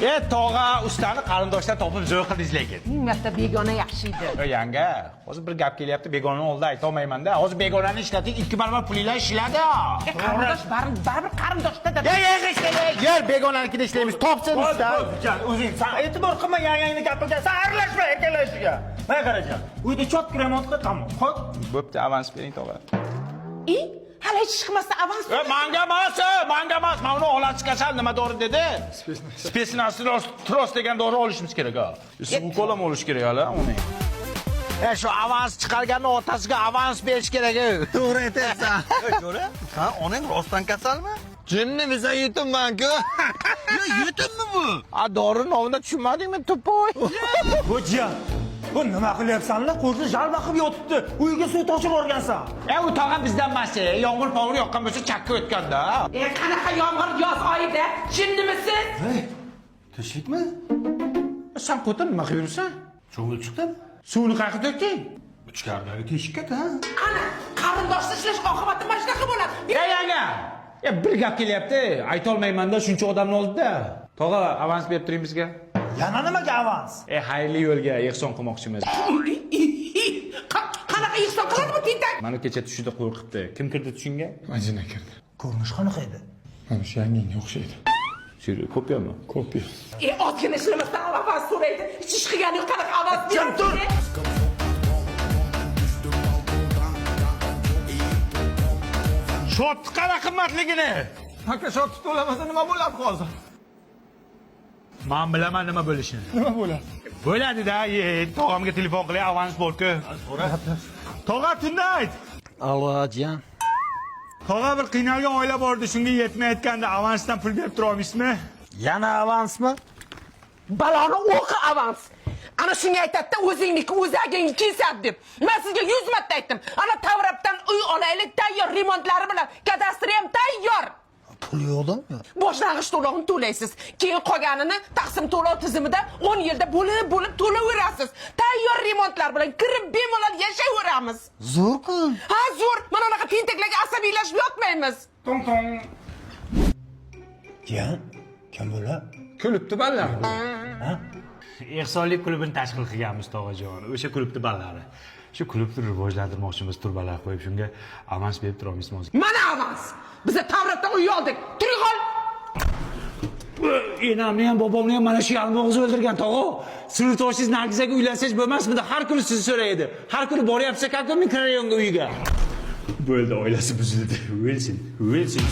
E, tog'a, ustani qarindoshlar topib zo'r qildingiz lekin. Ming marta begona yaxshi edi. E, yanga, hozir bir gap kelyapti, begonani oldida aytolmayman-da. Hozir begonani ishlating, 2 barobar pulinglar ishladi. E, qarindosh baribir qarindoshda da. Ya, ya, ishlaydi. Yer begonaninkida ishlaymiz. Topsin usta. O'zing san e'tibor qilma yangangni gapiga, san aralashma akalashiga. Mana qarajan, uyda chotki remont qil, tamom. Xo'p. Bo'pti, avans bering tog'a. I, hali hech ish qilmasdan avans. E, manga emas, manga emas. Mana uni olasi kasal nima dori dedi? Spesnaz tros degan dori olishimiz kerak ha. Ukol ham olish kerak hali uni. E, shu avans chiqarganni otasiga avans berish kerak. To'g'ri aytyapsan. Jo'ra, ha, onang rostdan kasalmi? Jinnimisan yetimman-ku. Yo, yetimmi bu? A, dori nomini tushunmadingmi, tupoy? Bu jiyan. Bu nima qilyapsan-la? Qo'shni jalba qilib yotibdi. Uyiga suv toshib yuborgansan. E, u tog'a bizdan emas, yomg'ir pomg'ir yoqqan bo'lsa chakka o'tganda. E, qanaqa yomg'ir yoz oyida? Jinnimisiz? Tinchlikmi? Sen qo'tin nima qilib yuribsan? Cho'milib chiqdim. Suvni qayerga to'kding? Ichkaridagi teshikka-da. Ana, qarindoshda ishlash oqibati mana shunaqa bo'ladi. E, yanga. E, bir gap kelyapti. Aytolmayman-da shuncha odamni oldida. Tog'a, avans berib turing bizga. Yana nimaga avans? E, xayrli yo'lga ehson qilmoqchimiz. Qanaqa ehson qiladi bu tentak? Mana kecha tushida qo'rqibdi. Kim kirdi tushingga? Ajina kirdi. Ko'rinishi qanaqa edi? Mana shu yangangga o'xshaydi. Shu kopiyami? Kopiya. E, ozgina ishlamasdan avans so'raydi. Hech ish qilgani yo'q, qanaqa avans beradi? Shot qara qimmatligini. Aka, shotni to'lamasa nima bo'ladi hozir? Men bilaman nima bo'lishini. Nima bo'ladi? Bo'ladi-da, e, tog'amga telefon qilay, avans bor-ku. Tog'a tunda ayt. Allo, jiyan. Tog'a bir qiynalgan oila bor edi, shunga yetmayotganda avansdan pul berib tura olmaysizmi? Yana avansmi? Baloni o'qi avans. Ana shunga aytadi-da, o'zingniki o'zagingni kesadi deb. Men sizga 100 marta aytdim. Ana Tavrabdan uy olaylik, tayyor remontlari bilan, kadastri ham tayyor. Pul yo'qdimi? Boshlang'ich to'lovini to'laysiz. Keyin qolganini taqsim to'lov tizimida 10 yilda bo'lib-bo'lib to'layverasiz. Tayyor remontlar bilan kirib bemalol yashayveramiz. Zo'r-ku. Ha, zo'r. Mana unaqa tentaklarga asabiylashib yotmaymiz. Tong tong. Jiyan, kim bular? Kulibdi ballar. Ehsonlik klubini tashkil qilganmiz tog'ajon. O'sha klubni ballari. Shu klubni rivojlantirmoqchimiz, turbalar qo'yib, shunga avans berib tura olmaysizmi hozir? Mana avans. Biz Tavrabdan uy oldik. Turing qol. Enamni ham bobomni ham mana shu yalmog'iz o'ldirgan tog'a. Sinfdoshingiz Nargizaga uylansangiz bo'lmasmidi? Har kuni sizni so'raydi. Har kuni boryapsiz как mikrorayonga uyiga. Bo'ldi, oilasi buzildi. O'lsin, o'lsin.